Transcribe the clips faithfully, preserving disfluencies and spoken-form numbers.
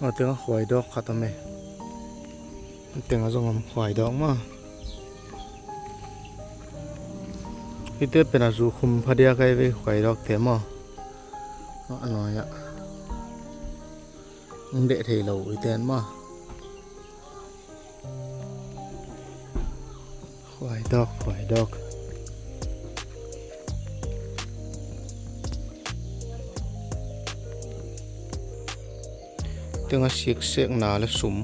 A teng a khuai dawk khat om e. A teng a zong om khuai dawk maw. Hite pen a zu khum pha diak a hi ve khuai dawkte maw. A nuai ah. Ang deh thei lo i ten maw. Khuai dawk, khuai dawk. Teng a siksekna le sum.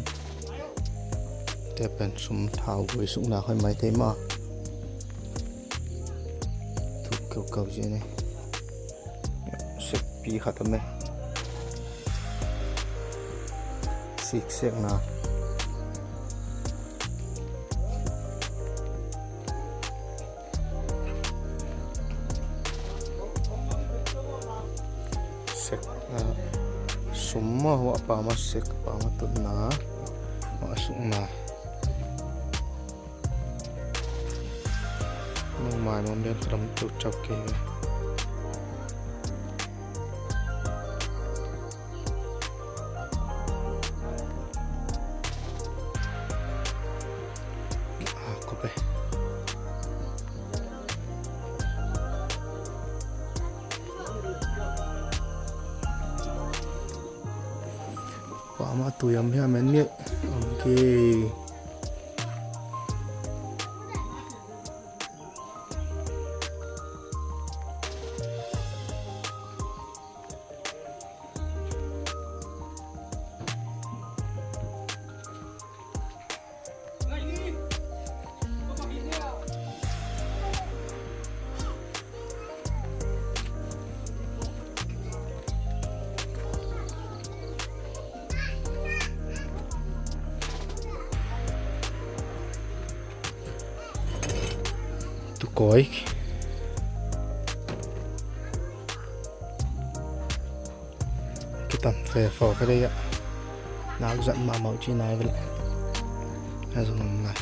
Te pen sum thau gui sukna khoi mai thei maw. Thuk keu keu zi ni. Sekpi khat a me. Siksekna. Sek, ah, sum maw, huah pa maw sek, pa maw tutna, maw a sukna. Nong mai mong den khat om tuk chap kei ve. Ah, kope. Pa ma tu yam hiam en ni. Okay. Tukawi. Kitam fe fo ka dei a. Nak zat mahmah uh ci nai ve le. A zong om lai.